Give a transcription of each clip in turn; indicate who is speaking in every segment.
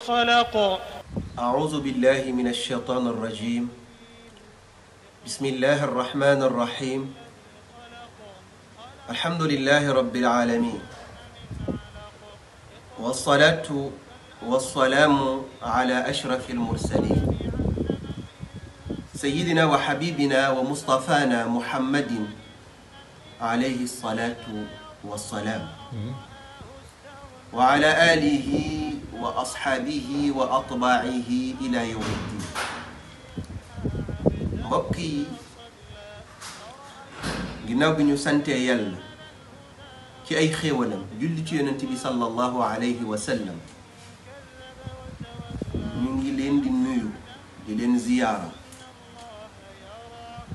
Speaker 1: خلق.
Speaker 2: أعوذ بالله من الشيطان الرجيم. بسم الله الرحمن الرحيم. الحمد لله رب العالمين، والصلاة والسلام على أشرف المرسلين سيدنا وحبيبنا ومصطفانا محمد عليه الصلاة والسلام، وعلى آله وأصحابه وأطباعه إلى يوم الدين. mbokk yi ginnaaw bi ñu sante yàlla ci ay xéewalam julli ci yonent bi sallallahu alayhi wa sallam, ñu ngi leen di nuyu di leen ziyaara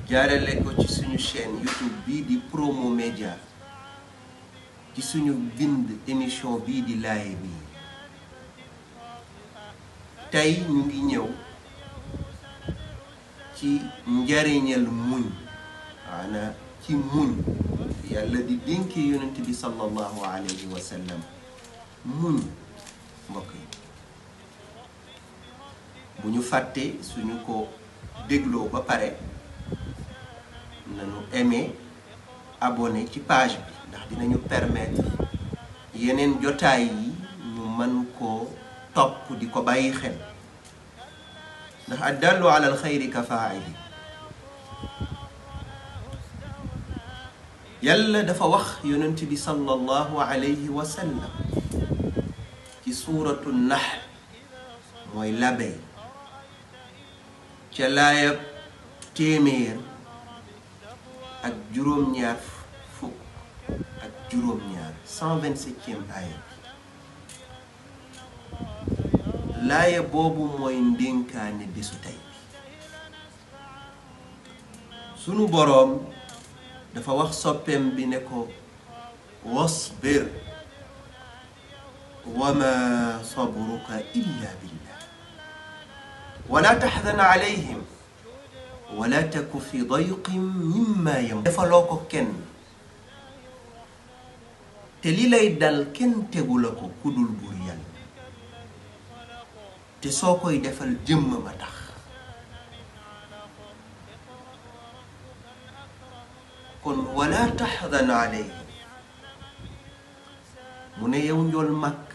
Speaker 2: jaarale ko ci suñu chaîne YouTube bii di Promo Média, ci suñu bind émission bii di Laaye Biir. tey ñu ngi ñëw ci njariñal muñ, maanaam ci muñ yàlla di dénkee yonent bi sallallahu alayhi wa sallam. muñ mbokk yi bu ñu fàtte suñu ko dégloo ba pare nañu aimé abonné ci page bi, ndax dinañu permettre yeneen jotaay yi ñu mën koo topp di ko bàyyi xel, ndax addallu ala alxayri ka faa'ili. yàlla dafa wax yonent bi sallallahu alayhi wa sallam ci suuratu nahl, mooy labey, ca laayab téeméer ak juróom-ñaar fukk ak juróom-ñaar 127e aaya bi. laaya boobu mooy ndénkaane bésu tey bi. sunu boroom dafa wax soppeem bi ne ko wasbir wa ma sabruka illa billah wala taxzan alayhim wala taku fi dayqin mimma yamkurun. defaloo ko kenn te li lay dal kenn tegu la ko ku dul buur yàlla, te soo koy defal jëmm ma tax. kon wala taxzan alayhim, mu ne yow njool màkk,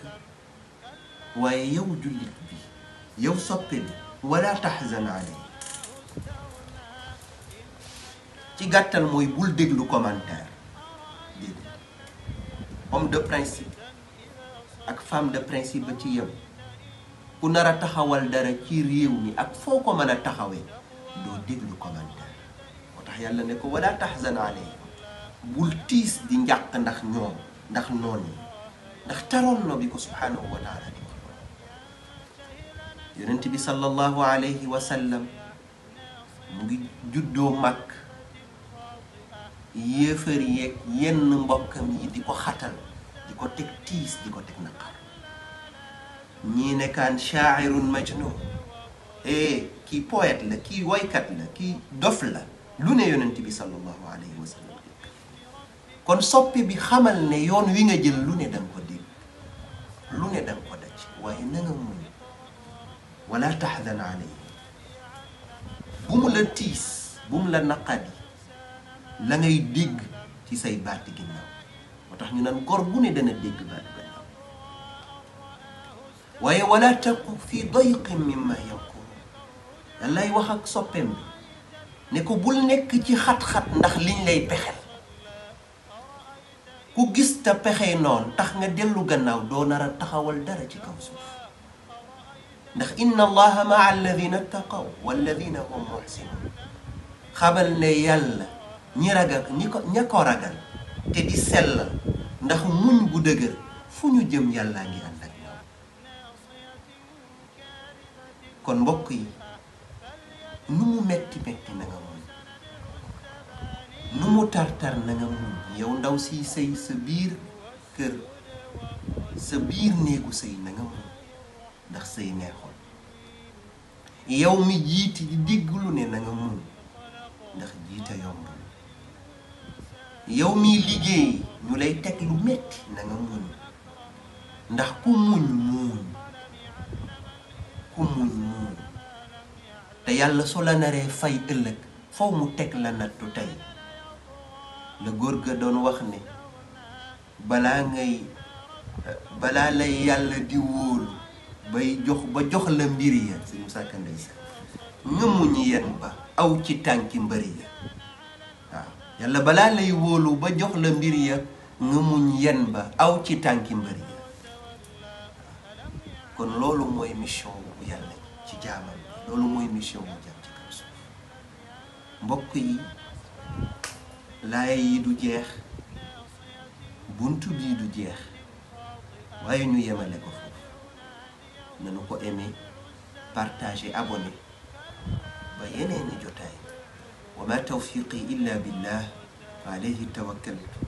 Speaker 2: waaye yow jullit bi, yow soppe bi, wala taxzan alayhim. ci gàttal mooy bul déglu commentaire. déedéet, homme de principe ak femme de principe ba ci yow, ku nar a taxawal dara ci réew mi ak foo ko mën a taxawee doo déglu commentaire. moo tax yàlla ne ko wala taxzan alayhim, bul tiis di njàq ndax ñoom, ndax noon yi, ndax taroon na bi ko subhanahu wa taala di ko. yonent bi sallallahu alayhi wa sallam mu ngi juddoo Makka, yéefar yeeg yenn mbokkam yi di ko xatal, di ko teg tiis, di ko teg naqar. ñii nekkaan shaairun majnun, kii poète la, kii woykat la, kii dof la, lu ne yonent bi sallallahu alayhi wa sallam. kon soppi bi xamal ne yoon wi nga jël lu ne danga ko dégg, lu ne danga ko daj, waaye na nga muñ. wala taxzan alayhim, bu mu la tiis, bu mu la naqadi la ngay dégg ci say baati ginnaaw. moo tax ñu naan gor bu ne dana dégg baati ginnaaw. waaye wala taku fi dayqin mimma yamkurun, yàllay wax ak soppeem bi ne ko bul nekk ci xat-xat ndax liñ lay pexel. ku gis te pexey noonu tax nga dellu gannaaw, doo nar a taxawal dara ci kaw suuf. ndax inna allaha maa alladina ttaqaw walladina hum muhsinun. xamal ne yàlla ñi ragal ña ko ragal te di sellal ndax muñ bu dëgër, fu ñu jëm yàllaa ngi ànd ak ñoom. kon mbokk yi, nu mu metti metti na nga muñ, nu mu tartar na nga muñ. yow ndaw si sëy sa biir kër, sa biir néegu sëy na nga muñ, ndax sëy neexoon. yow mi jiiti di dégglu ne na nga muñ, ndax jiite yombul. yow mi liggéey ñu lay teg lu metti na nga muñ, ndax ku muñ muñ. ku muñ muñ te yàlla su la naree fay ëllëg faw mu teg la nattu tey la góor ga doon wax ne balaa lay yàlla di wóolu bay jox la mbir ya si Musaa Ka ndeysaan nga muñ yen ba aw ci tànki mbëri ya waaw yàlla balaa lay wóolu ba jox la mbir ya nga muñ yen ba aw ci tànki mbëri ya kon loolu mooy mission bu yàlla ci jaamam bi loolu mooy mission bu jaam ci kaw suuf mbokk yi laaya yi du jeex buntu bii du jeex waaye ñu yemale ko foofu nanu ko aimer partager abonné ba yeneeni jotaay wa ma tawfiqi illa billah alayhi tawakkaltu